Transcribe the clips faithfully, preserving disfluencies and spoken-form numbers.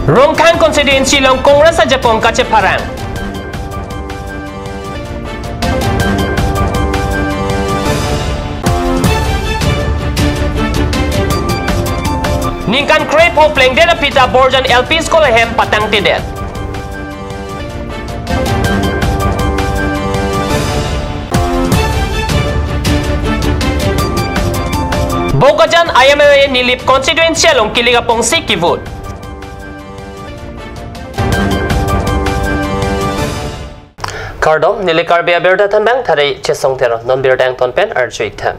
Rongkhang constituency along Congress ajakong kachepharang. Ningkan krepho plengdet aphi ta Borjan L P School ahem patangtedet. Bokajan I M L A Nilip constituency along kilik apongsi kivote. Kardom, neli Karbi abirta thanbang Thari Chesong Teron, non birta angton pen arju-ik tha.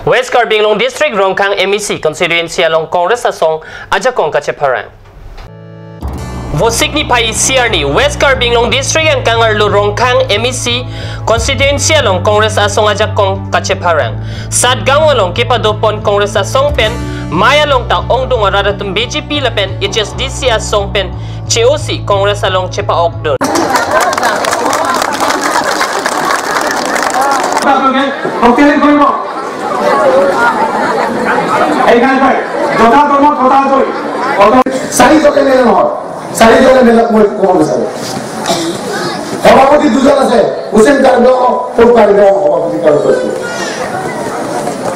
West Karbi Anglong District Rongkhang M A C constituency along Congress asong ajakong kachepharang. Vosik niphai isi arni West Karbi Anglong District angkang arlo Rongkhang M A C constituency along Congress asong ajakong kachepharang. Satgaon along kepadopon Congress asong pen, mei along ta ongdung arat atum B J P lapen H S D C asong pen che-osi Congress along chepa-okdun. আপোনালোকে শক্তিশালী কৰিব। এইকাৰণে কয়, যথা কৰ্ম তথা জয়। অত-, চাৰিজনে মিলে নহয়, চাৰিজনে মিলক মই ক'ব বিচাৰোঁ। সভাপতি দুজন আছে, হুছেইন কাৰ্বি, সৌ কাৰ্বি সভাপতি কাৰ্বি।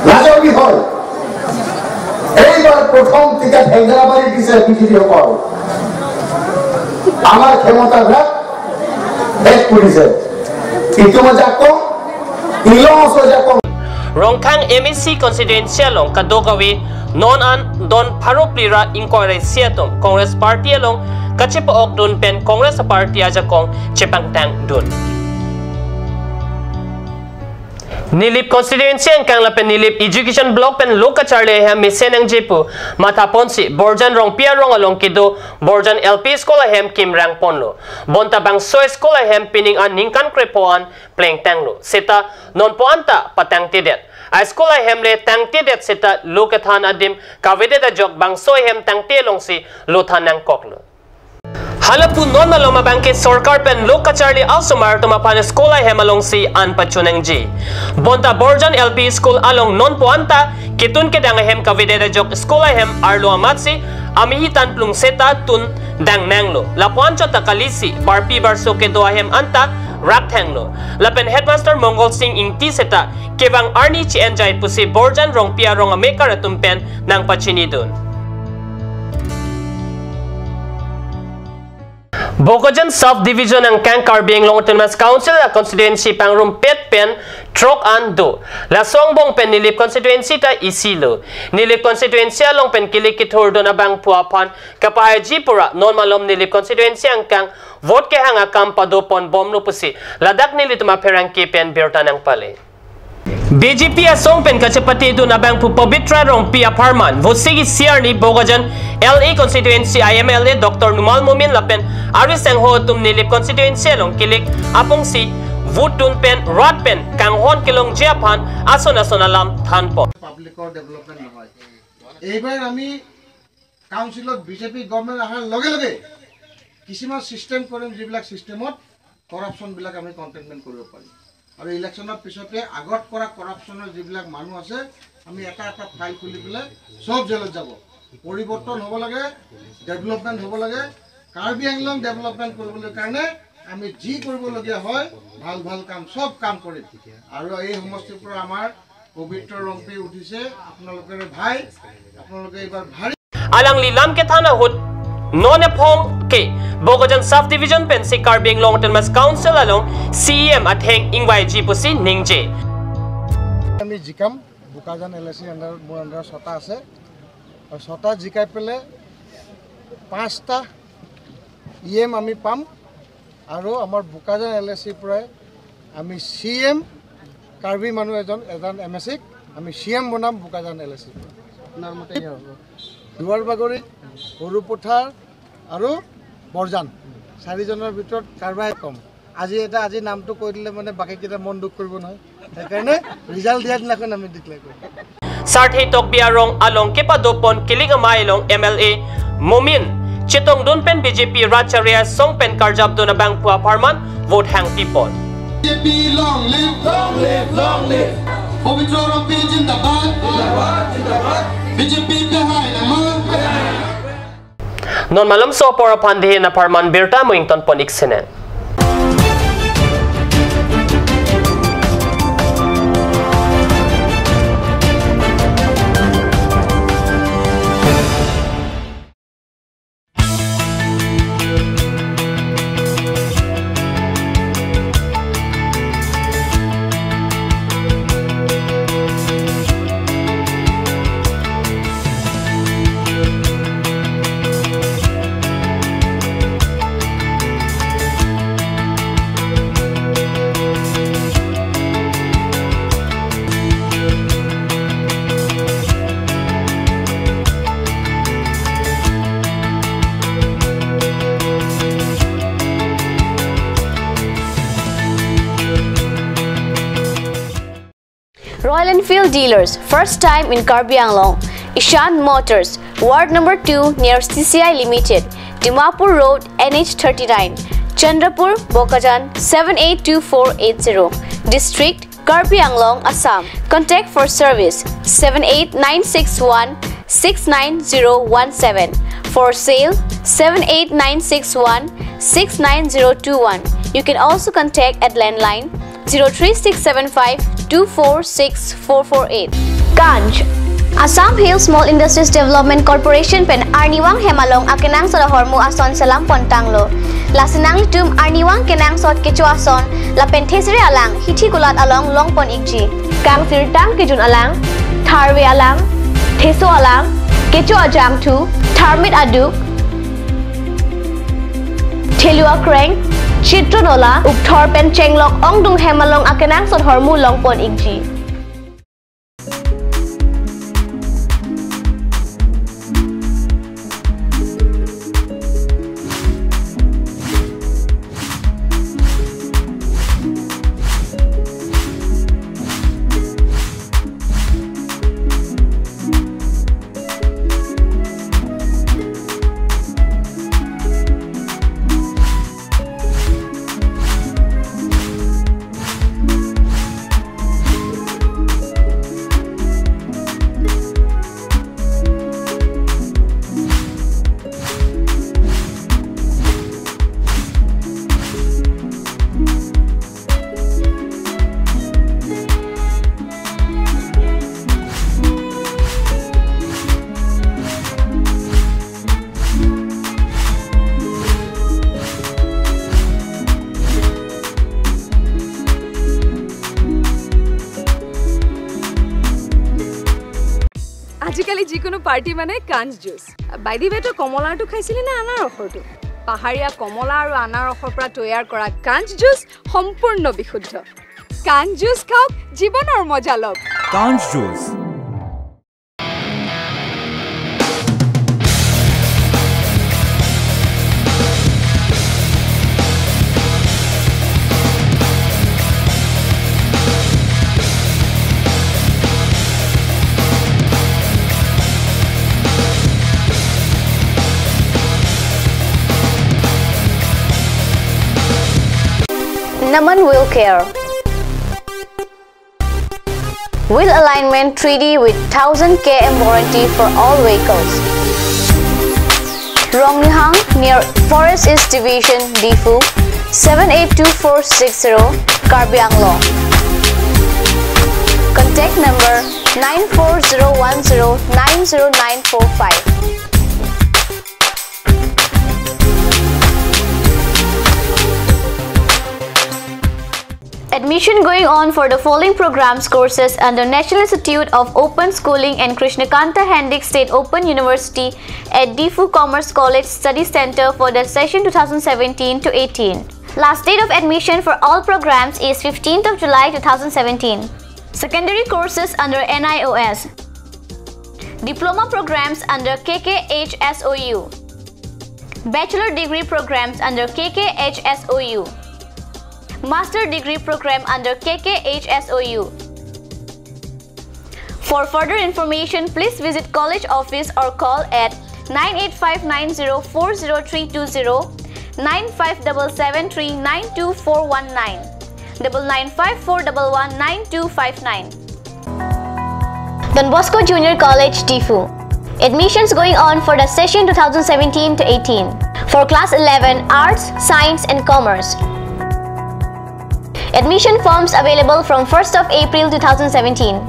লাজৰ বিষয়, এইবাৰ প্ৰথম টিকেট হেংগাৰাবাৰীত দিছে বিজেপিসকল। আমাৰ ক্ষমতাৰ ৰাগ শেষ কৰিছে। ইটো মই যাক কওঁ, ইলং আছে যাক কওঁ। Rongkhang M A C constituency along kadokave non an don pharo phli ra ingkoi ra isi atum Congress party along kachepa-okdun pen Congress party ajakong chepangtangdun. Nilip constituency angkang lapen Nilip education block pen lo kacharli ahem mesen nangji pu mathaponsi Borjan Rongpi arong along kedo Borjan L P School ahem kimrang ponlo. Bonta bangso school ahem pining an ningkan krepho an plengtanglo. Seta nonpo anta patangtedet. A school ahem le tangtedet seta lo kethan adim kavedet ajok bangso ahem tangte alongsi lo than nangkoklo. Halapu non malom abangke sorkar pen lo kacharli asomar atum aphan school ahem alongsi an pacho nangji. Bonta Borjan L P School along nonpo anta ketun kedang ahem kavedet ajok school ahem arlo amatsi amehi tan plung seta tun dang nanglo. Lapu-an chot ta kalisi barpi barso kedo ahem anta rakthanglo. Lapen headmaster Mongol Sing Ingti seta kevang arni che-enjai pusi Borjan Rongpi arong amekar atum pen nangpachinidun. Bokajan Sub Division angkang Karbi Anglong Autonomous Council a constituency pangrumpet pen throk an do. Laso angbong pen Nilip constituency ta isi lo. Nilip constituency along pen kilik kithurdun abangphu aphan kapahaiji pura non malom Nilip constituency angkang vote kehang akam padopon bomlo pusi ladak nelitum apherangke pen birta nangpale. B J P asong pen kachepatedun abangphu Pabitra Rongpi apharman, Vosik isi arni Bokajan L A constituency I M L A Doctor Numal Momin lapen arisengho atum Nilip constituency along kilik apongsi vote dun pen rat pen kanghon kelongji aphan ason ason alam thanpon. পাব্লিকৰ ডেভেলপমেণ্ট নহয়। এইবাৰ আমি কাউন্সিলত BJP government অহাৰ লগে লগে কিছুমান ছিষ্টেম কৰিম, যিবিলাক ছিষ্টেমত কৰাপশ্যনবিলাক আমি কণ্টেইনমেণ্ট কৰিব পাৰিম। আৰু ইলেকশ্যনৰ পিছতে আগত কৰা কৰাপশ্যনৰ যিবিলাক মানুহ আছে, আমি এটা এটা ফাইল খুলি পেলাই চব জেলত যাব। পৰিৱৰ্তন হ'ব লাগে, ডেভেলপমেণ্ট হ'ব লাগে। কাৰ্বি আংলং ডেভেলপমেণ্ট কৰিবলৈ কাৰণে আমি যি কৰিবলগীয়া হয়, ভাল ভাল কাম, চব কাম কৰিম। আৰু এই সমষ্টিৰ পৰা আমাৰ পবিত্ৰ ৰংপি উঠিছে, আপোনালোকৰে ভাই, আপোনালোকে এইবাৰ ভাৰী Alangli lam kethan ahut non ephong ke Bokajan Sub Division pensi Karbi Anglong Autonomous Council along C E M atheng ingvaiji pusi ningje. আমি জিকাম, বোকাজান এল এ চিৰ আণ্ডাৰত, মোৰ আণ্ডাৰত ছটা আছে। আৰু ছটা জিকাই পেলাই পাঁচটা ই এম আমি পাম। আৰু আমাৰ বোকাজান এল এ চিৰ পৰাই আমি চি এম, কাৰ্বি মানুহ এজন, এজন এম এ চিক আমি চি এম বনাম বোকাজান এল এ চিৰ পৰা। আপোনাৰ মতে কিয় হ'ব? দুৱাৰবাগৰি, সৰুপথাৰ আৰু বৰজান, চাৰিজনৰ ভিতৰত কাৰোবাহে কম। আজি এটা, আজি নামটো কৈ দিলে মানে বাকীকেইটা মন দুখ কৰিব নহয়। সেইকাৰণে ৰিজাল্ট দিয়াৰ দিনাখন আমি ডিক্লেয়াৰ কৰিম। Sarthe Tokbi arong along kepadopon kilik amei along M L A Momin chetongdun pen B J P rat chari asong pen karjapdun abangphu apharman vote hangpipon. B J P long live, long live, long live. Pabitra Rongpi zindabad, zindabad, zindabad. B J P behai nama. Non malomso apor aphan dei hin apharman birta mo ingtonpon ik sene. Royal Enfield Dealers, first time in Karbi Anglong. Ishan Motors, Ward number two near C C I Limited, Dimapur Road, N H thirty-nine, Chandrapur, Bokajan, seven eight two four eight zero. District, Karbi Anglong, Assam. Contact for service, seven eight nine six one six nine zero one seven. For sale, seven eight nine six one six nine zero two one. You can also contact at landline zero three six seven five two four six four four eight. Kanj, Assam Hill Small Industries Development Corporation pen arnivang hem along akenangsot ahormu ason selam pon tanglo. Lasi nanglitum arnivang kenangsot kecho ason lapen thesere alang hithi kulat along longpon ikji. Kangsirtang kejun alang, tharve alang, theso alang, kecho ajangthu, tharmit aduk, thelu akreng, chitro nola, ukthor pen chenglok ongdung hem along akenangsot ahormu longpon ikji. আজিকালি যিকোনো পাৰ্টি মানে কাঞ্জ juice. By the ৱে, তই কমলাৰটো খাইছিলি নে আনাৰসৰটো? পাহাৰীয়া কমলা আৰু আনাৰসৰ পৰা তৈয়াৰ কৰা কাঞ্জ জুচ সম্পূৰ্ণ বিশুদ্ধ। কাঞ্জ জুচ খাওক, জীৱনৰ মজা লওক। কাঞ্জ juice. Naman Wheel Care. Wheel alignment three D with thousand K M warranty for all vehicles. Rongnihang near Forest East Division, Diphu, seven eight two four six zero, Karbi Anglong. Contact number nine four zero one zero nine zero nine four five. Admission going on for the following programs courses under National Institute of Open Schooling and Krishna Kanta Handique State Open University at Diphu Commerce College Study Center for the session two thousand seventeen to eighteen. Last date of admission for all programs is fifteenth of July two thousand seventeen. Secondary courses under N I O S. Diploma programs under K K H S O U. Bachelor degree programs under K K H S O U. Master degree program under K K H S O U. For further information, please visit college office or call at nine eight five nine zero four zero three two zero, nine five seven seven three nine two four one nine, double nine five four double one nine two five nine. Don Bosco Junior College, Diphu. Admissions going on for the session two thousand seventeen to eighteen for class eleven, Arts, Science and Commerce. Admission forms available from first of April two thousand seventeen.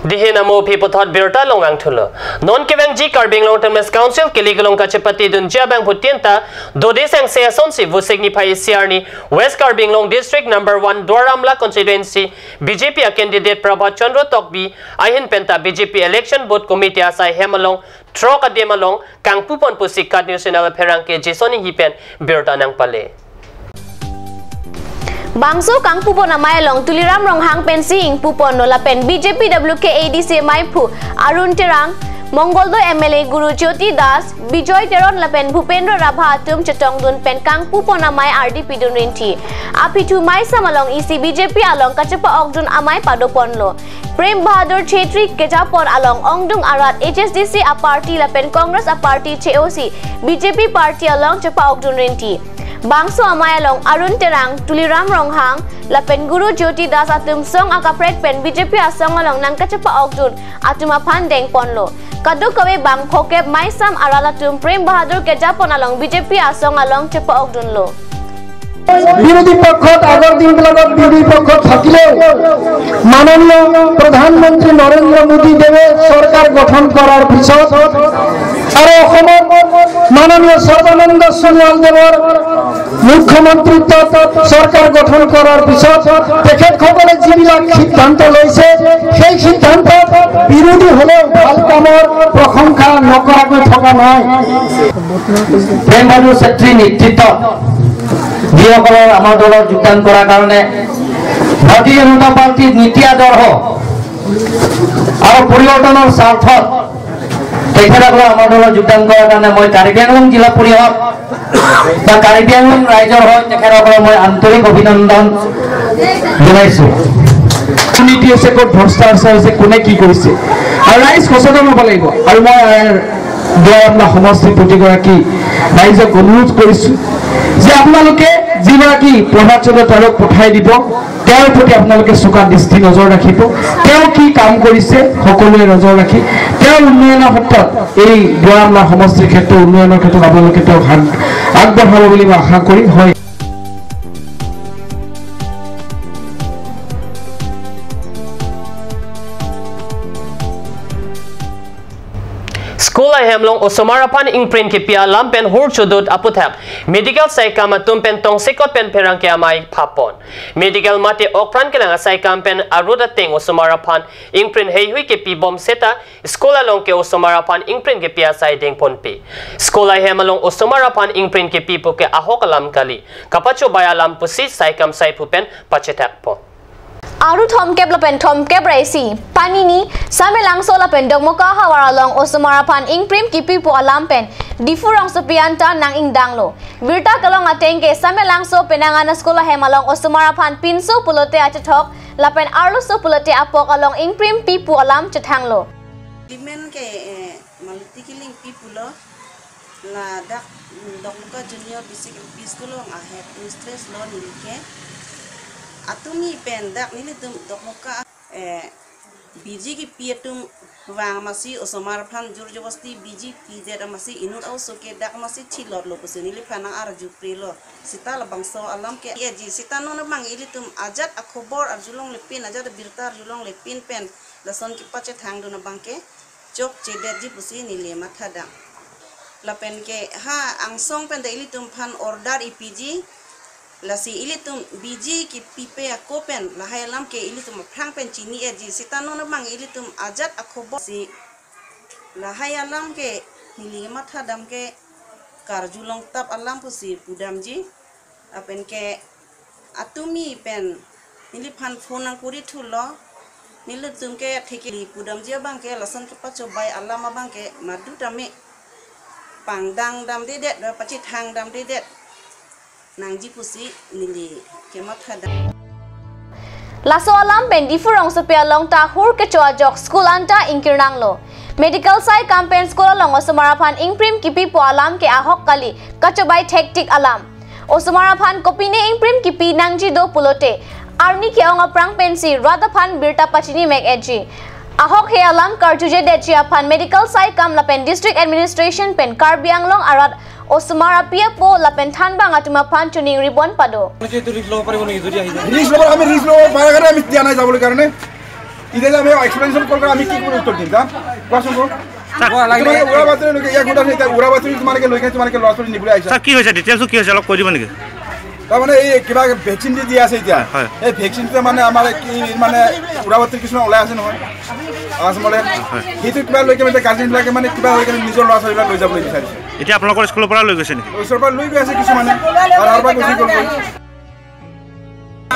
Dihin amo aphi puthot birta along vangthulo. Non kevangji Karbi Anglong Autonomous Council kili kelong kachepatedunji abangphutin ta dode sangse asonsi Vosik niphai isi arni West Karbi Anglong District number one Duar Amla constituency B J P a candidate Prabhat Chandra Tokbi ahin penta B J P Election Booth Committee asai hem along throk adim along kangpupon pusi KAT News Channel pherangke Jason Enghi pen birta nangpale. Bangso kangpupon amei along Tuliram Ronghang pensi ingpuponlo lapen B J P W K A D C meiphu Arun Terang, Mongoldo M L A Gurup Jyoti Das, Bijoy Teron lapen Bhupendra Rabha atum chetongdun pen kangpupon amei ardi pidun rinti. Aphi thu meisam along isi B J P along kachepa-okdun amei padoponlo. Prem Bahadur Chhetri kejapon along ongdung arat H S D C a party lapen Congress a party che-osi B J P party along chepa-okdun rinti. Bangso amei along Arun Terang, Tuliram Ronghang lapen Gurup Jyoti Das atum song akaprek pen B J P asong along nangkachepa-okdun atum aphan dengponlo. Kadokave bang phokep meisam arat atum Prem Bahadur kejapon along B J P asong along chepa-okdunlo. বিরোধী পক্ষত আগৰ দিনবিলাকত বিৰোধী পক্ষত থাকিলেও মাননীয় প্ৰধানমন্ত্ৰী নৰেন্দ্ৰ মোদী দেৱে চৰকাৰ গঠন কৰাৰ পিছত আৰু অসমত মাননীয় সৰ্বানন্দ সোণোৱাল দেৱৰ মুখ্যমন্ত্ৰীত্বত চৰকাৰ গঠন কৰাৰ পিছত তেখেতসকলে যিবিলাক সিদ্ধান্ত লৈছে, সেই সিদ্ধান্তত বিৰোধী হ'লেও ভাল কামৰ প্ৰশংসা নকৰাকৈ থকা নাই। প্ৰেম বাহাদুৰ ছেত্ৰীৰ নেতৃত্বত যিসকলৰ আমাৰ দলত যোগদান কৰাৰ কাৰণে ভাৰতীয় জনতা পাৰ্টীৰ নীতি আদৰ্শ আৰু পৰিৱৰ্তনৰ স্বাৰ্থত তেখেতসকলক আমাৰ দলত যোগদান কৰাৰ কাৰণে মই কাৰ্বি আংলং জিলা পৰিষদ বা কাৰ্বি আংলং ৰাইজৰ হৈ তেখেতসকলক মই আন্তৰিক অভিনন্দন জনাইছো। দুৰ্নীতি হৈছে, ক'ত ভ্ৰষ্টাচাৰ হৈছে, কোনে কি কৰিছে, আৰু ৰাইজ সচেতন হ'ব লাগিব। আৰু মই, আহ, দুৱাৰ আমলা সমষ্টিৰ প্ৰতিগৰাকী ৰাইজক অনুৰোধ কৰিছো যে আপোনালোকে যিগৰাকী প্ৰভাত চন্দ্ৰ তাৰক পঠাই দিব, তেওঁৰ প্ৰতি আপোনালোকে চোকা দৃষ্টি নজৰ ৰাখিব। তেওঁ কি কাম কৰিছে সকলোৱে নজৰ ৰাখি তেওঁৰ উন্নয়নৰ ক্ষেত্ৰত, এই দুৱাৰ আমলা সমষ্টিৰ ক্ষেত্ৰত উন্নয়নৰ ক্ষেত্ৰত আপোনালোকে তেওঁক আগ-, আগবঢ়াব বুলি মই আশা কৰিম। হয়। School ahem along osomar aphan ingprint kepi alam pen hur chodut aputhak medical saikam atum pen tongsekot pen pherangke amei phapon. Medical mate okpran kelang asaikam pen arut ateng osomar aphan ingprint heihui kepibom seta school along ke osomar aphan ingprint kepi asai dengponpe. School ahem along osomar aphan ingprint kepi puke ahok alam kali, kapachobei alam pusi saikam saiphu pen pachethakpon. Arut thomkep lapen thomkep ra isi, Panini, Samelangso lapen Dokmoka ahavar along osomar aphan ingprint kepi pu alam pen Diphu rongsopi anta nang-ingdanglo. Birta kelong ateng ke Samelangso Penang Ana School ahem along osomar aphan pinso pulote achethok lapen arloso pulote apok along ingprint pi pu alam chethanglo. Dimen ke, eh, Maluti Kilingpi pulo, ladak, mm, Dokmoka Junior Basic L P School along a headmistress lo neli ke. Atumi pen dak nelitum Dokmoka, eh, B G kepi atum vang amatsi osomar aphan jor jobosti B G pidet amatsi inut a-oso ke dak amatsi thilotlo pusi neliphan nang-arjuprelo. Seta labangso alam ke, eh, ji seta non abang ilitum ajat akhobor arjulongle pin, ajat abirta arjulongle pin pen lason kepachethangdun abang ke chokchedetji pusi neli mathadam. Lapen ke ha angsong pen ta ilitum aphan order ipiji, lasi ilitum B G kepipe ako pen lahai alam ke ilitum aphrang pen chini-etji, seta non abang ilitum ajat akhobor si lahai alam ke neli mathadam ke karjulongtap alam pusi pudamji. Lapen ke atumi pen neliphan phone nangkuri thulo, nelitum ke thekeli pudamji abang ke lason kepachobei alam abang ke madu tame pangdang damdedet ba pachethang damdedet nangji pusi neli kemathadam. Laso alam pen Diphu rongsopi along ta hur kecho ajok school anta ingkirnanglo. Medical sai kam pen school along osomar aphan ingprim kipipo alam ke ahok kali, kachobai thektik alam. Osomar aphan kopine ingprim kipi nangji do pulote, arni ke-ong aphrang pensi rat aphan birta pachini mek-etji. Ahok he alam karjujedetji aphan medical sai kam lapen district administration pen Karbi Anglong arat osomar api apo lapen thanbang atum aphan choningri bon pado. এইটো ৰিস্ক ল'ব পাৰিব নেকি যদি আহি যায়? ৰিস্ক ল'ব, আমি ৰিস্ক ল'ব পাৰা কাৰণে আমি দিয়া নাই যাবলৈ কাৰণে। এতিয়া যে আমি এক্সপ্লেনেশ্যন কল কৰি আমি কি কৰি উত্তৰ দিম, হা? কোৱাচোন কওক। তোমালোকে উৰা বাতৰি লৈকে ইয়াক সোধা নাই, এতিয়া উৰা বাতৰি তোমালোকে লৈ কিনে তোমালোকে ল'ৰা ছোৱালী নিবলৈ আহিছা। ছাৰ, কি হৈছে? ডিটেইলছটো কি হৈছে, অলপ কৈ দিব নেকি? তাৰমানে এই কিবা ভেকচিন দি দি আছে এতিয়া। হয়। এই ভেকচিনটোৱে মানে আমাৰ কি মানে উৰা বাতৰি কিছুমান ওলাই আছে নহয় আছামলে। সেইটো কিবা লৈ কিনে এতিয়া গাৰ্জেনবিলাকে মানে কিবা হৈ কিনে নিজৰ ল'ৰা ছোৱালীবিলাক লৈ যাবলৈ বিচাৰিছে। এতিয়া আপোনালোকৰ স্কুলৰ পৰা লৈ গৈছে নেকি? ওচৰৰ পৰা লৈ গৈ আছে কিছুমানে আৰু তাৰ পৰা গুচি গ'লগৈ।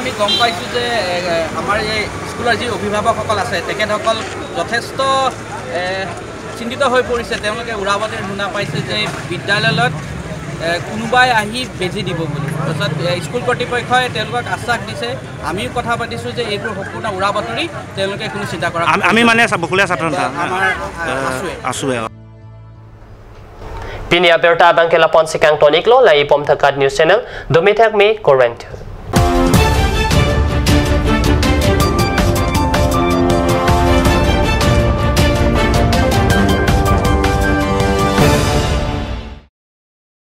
আমি গম পাইছোঁ যে এ, আমাৰ এই স্কুলৰ যি অভিভাৱকসকল আছে তেখেতসকল যথেষ্ট এ, চিন্তিত হৈ পৰিছে। তেওঁলোকে উৰা বাতৰি শুনা পাইছে যে বিদ্যালয়ত এ, কোনোবাই আহি বেজী দিব বুলি। তাৰপিছত এ, স্কুল কৰ্তৃপক্ষই তেওঁলোকক আশ্বাস দিছে। আমিও কথা পাতিছোঁ যে এইবোৰ সম্পূৰ্ণ উৰা বাতৰি, তেওঁলোকে কোনো চিন্তা কৰা আমি- আমি মানে ছা- বকুলীয়া ছাত্ৰ সন্থা। আমাৰ আ, আছুৱে। আছুৱে। Pini abirta abang ke lapu-an si kangton-iklo, la-i bom thakat news channel, domi thak me, koren.